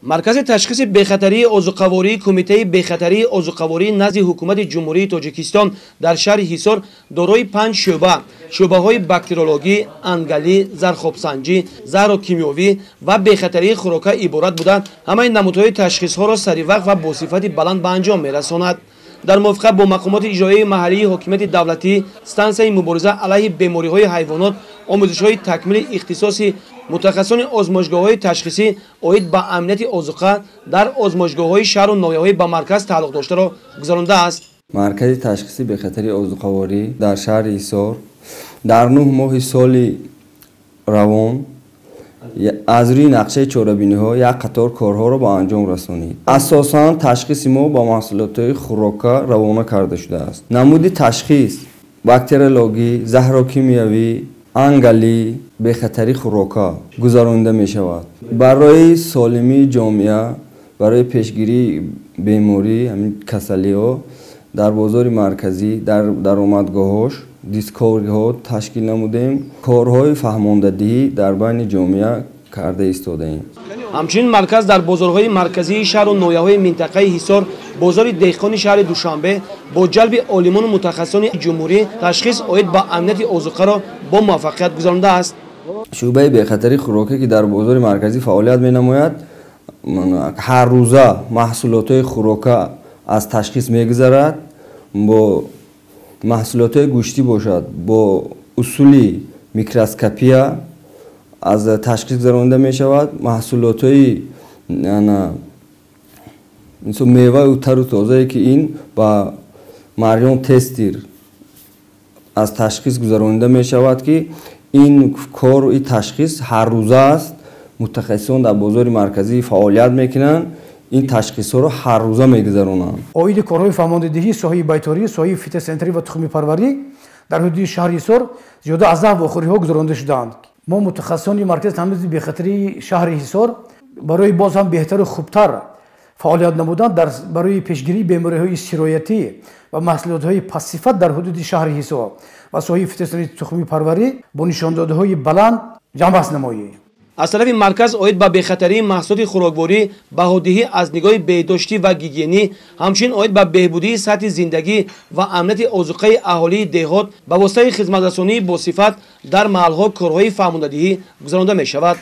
Маркази ташхиси бехатарии озуқавории Кумитаи бехатарии озуқаворӣ назди Ҳукумати Ҷумҳурии Тоҷикистон дар шаҳри Ҳисор дорои 5 шӯъба: шӯъбаҳои бактериологӣ, ангалӣ, зархобсанҷӣ, заҳрокимиёвӣ ва бехатарии хӯрока иборат буда, ҳамаи намудҳои ташхисҳоро саривақт ва бо сифати баланд ба анҷом мерасонад. Дар мувофиқа бо мақомоти иҷроияи маҳаллии ҳокимияти давлатӣ, стансияи мубориза алайҳи бемориҳои ҳайвонот омӯзишҳои такмили ихтисоси мутахассисони озмоишгоҳҳои ташхисӣ оид ба амнияти озуқа дар озмоишгоҳҳои шаҳру ноҳияҳои ба марказ тааллуқ доштаро гузарондааст. Маркази ташхиси бехатарии озуқаворӣ дар шаҳри Ҳисор дар 9 моҳи соли равон аз рӯи нақшаи чорабиниҳо як қатор корҳоро ба анҷом расонид. Асосан ташхиси мо ба маҳсулотҳои хӯрока равона карда шудааст. Намуди ташхис бактериологӣ, заҳрокимиёвӣ, ангалӣ, бехатарии хӯрока гузаронида мешавад. Барои солимии ҷомеа, барои пешгирии беморӣ, ҳамин касалиҳо дар бозори марказӣ, дар даромадгоҳҳош дискориҳо ташкил намудем. Корҳои фаҳмондадиҳӣ дар байни ҷомеа карда истодаем. Ҳамчунин марказ дар бозорҳои марказии шаҳру ноҳияҳои минтақаи Ҳисор, бозори деҳқони шаҳри Душанбе бо ҷалби олимону мутахассисони ҷумҳурӣ ташхис оид ба амнияти озуқаро бо муваффақият гузарондааст. Шӯъбаи бехатарии хӯрока, ки дар бозори марказӣ фаъолият менамояд, ҳар рӯза маҳсулотҳои хӯрока аз ташхис мегузарад. Бо маҳсулотҳои гӯштӣ бошад, бо усули микроскопия аз ташхис гузаронида мешавад. Маҳсулотҳои меваю тару тозае, ки ин ба Марён тестир аз ташхис гузаронида мешавад, ки ин кор, ин ташхис ҳаррӯза аст. Мутахассисон дар бозори марказӣ фаъолият мекунанд, ин ташхисҳоро ҳаррӯза мегузаронанд. Оиди корҳои фаҳмондадиҳӣ соҳаи байторӣ, соҳаи фитосанитарӣ ва тухмипарварӣ дар ҳудуди шаҳри Ҳисор зиёда аз 10 вохӯриҳо гузаронида шудаанд. Мо мутахассисони маркази таҳмизи бехатарии шаҳри Ҳисор барои боз ҳам беҳтару хубтар фаъолият намудан барои пешгирии бемориҳои сироятӣ ва маҳсулотҳои пастсифат дар ҳудуди шаҳри Ҳисор ва соҳаи фитосанитарии тухмипарварӣ бо нишондодҳои баланд ҷамъбаст намоем. Аз тарафи марказ оид ба бехатарии маҳсулоти хӯрокворӣ, баҳодиҳӣ аз нигоҳи беҳдоштӣ ва гигиенӣ, ҳамчунин оид ба беҳбудии сатҳи зиндагӣ ва амнияти озуқаи аҳолии деҳот ба воситаи хизматрасонии босифат дар маҳалҳо корҳои фаҳмондадиҳӣ гузаронда мешавад.